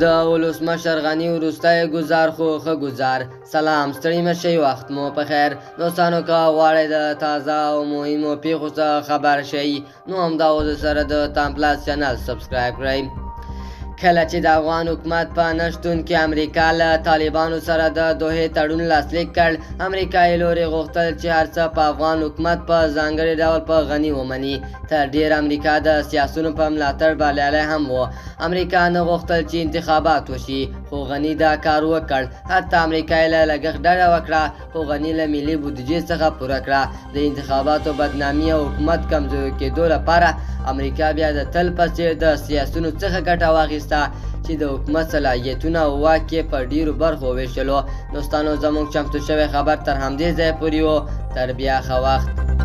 د ولسمشر غني وروستی ګذار خو ښه ګذار. سلام، ستړي مه شئ، وخت مو په خیر. دوستانو، که غواړئ د تازه او مهمو پیښو څخه خبر شئ، نو همدا اوس سره د تامپلاس چینل سبسکرایب کړئ. کله چې د افغان حکومت په نشتون کې امریکا له طالبانو سره د دوحې تړون لاسلیک کړ، امریکایي لوري غوښتل چې هر څه په افغان حکومت، په ځانګړي ډول په غني ومني. تر ډېره امریکا د سیاسیونو په ملاتړ بریالی هم و. امریکا نه غوښتل چې انتخابات وشي، خو غني دا کار وکړ. حتی امریکا یې له لګښت ډډه وکړه، خو غني له ملي بودیجې څخه پوره کړه. د انتخاباتو بدنامي او حکومت کمزوري کېدو لپاره امریکا بیا د تل په څېر د سیاسیونو څخه ګټه واخیسته چې د حکومت صلاحیتونه او واک یې په ډېرو برخو وویشلو. دوستانو، زموږ چمتو شوی خبر تر همدې ځایه پورې و. تر بیا ښه وخت.